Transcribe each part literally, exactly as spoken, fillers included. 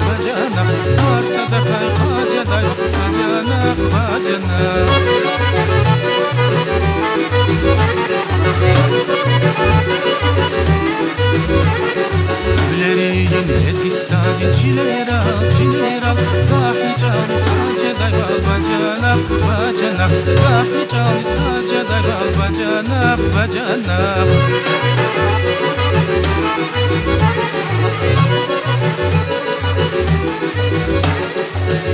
Бажанахъ, гьар садакай къачудайвал, бажанахъ, бажанахъ. Куьлерин, Лезгистандин чилерал, чилерал гафни чӀални са жедайвал, бажанахъ, бажанахъ, гафни чӀални са жедайвал, бажанахъ, бажанахъ.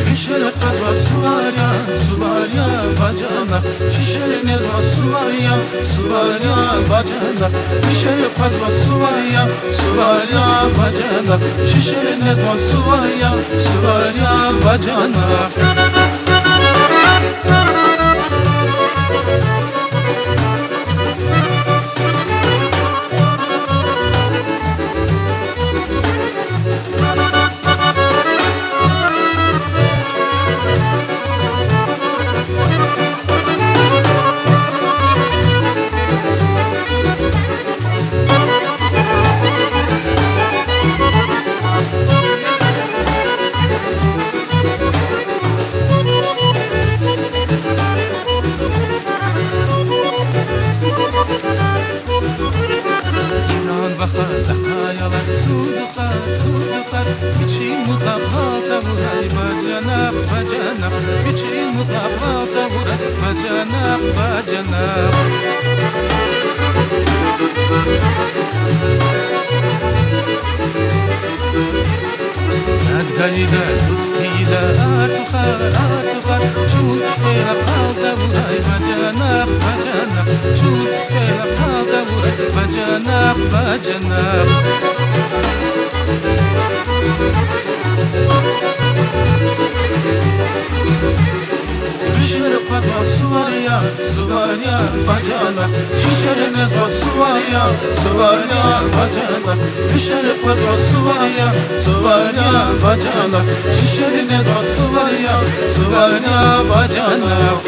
Вишерик къвезвай сувар я, сувар я, бажанахъ, шишерик незва сувар я, сувар я, бажанахъ, вишерик къвезвай сувар я, сувар я, бажанахъ, шишерик незва сувар я, сувар я, бажанахъ. Гьинан вахаз ахъая алай сундухар, сундухар, вичин мутӀлакъ гьал тавурай, бажанахъ, бажанахъ, вичин мутӀлакъ гьал тавурай, бажанахъ, бажанахъ. Сад гайида, цӀуд хъийида артухар, артухар, чун хъфейла къал тавурай, бажанахъ, бажанахъ, чун хъфейла къал тавурай, бажанахъ, бажанахъ. Вишерик къвезвай сувар я, сувар я, бажанахъ, шишерик незва сувар я, сувар я, бажанахъ, вишерик къвезвай сувар я, сувар я, бажанахъ, шишерик незва сувар я, сувар я, бажанахъ.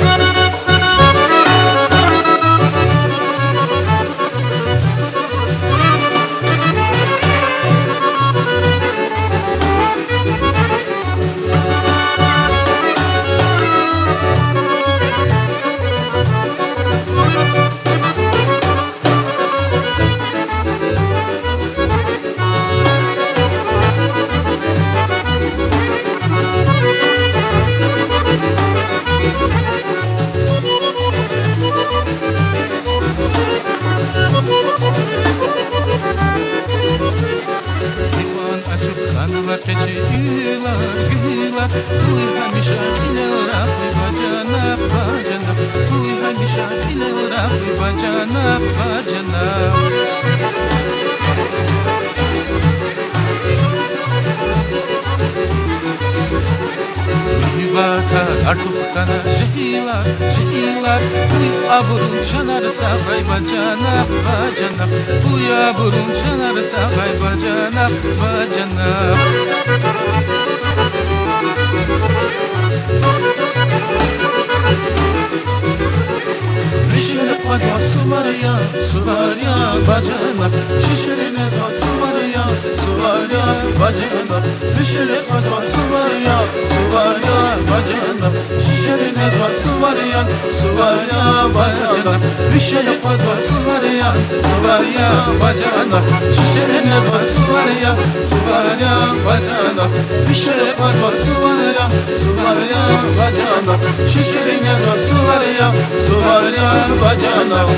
Ихван ачух хьанва къе чи гуьлар, гуьлар, къуй гьамиша кьилел рахуй, бажанахъ, бажанахъ, къуй гьамиша кьилел рахуй, бажанахъ, бажанахъ. Нубатар артух хьана жегьилар, жегьилар, къуй абурун чанар сагърай, бажанахъ, бажанахъ, къуй абурун чанар сагърай, бажанахъ, бажанахъ. Вишерик къвезвай сувар я, сувар я, бажанахъ, шишерик незва сувар я, сувар я, бажанахъ, вишерик къвезвай сувар я, сувар я, бажанахъ, шишерик незва сувар я, сувар я, бажанахъ, вишерик къвезвай сувар я, сувар я, бажанахъ, шишерик незва сувар я, сувар я, бажанахъ, вишерик къвезвай сувар я, сувар я, бажанахъ, шишерик незва сувар я, сувар я, бажанахъ.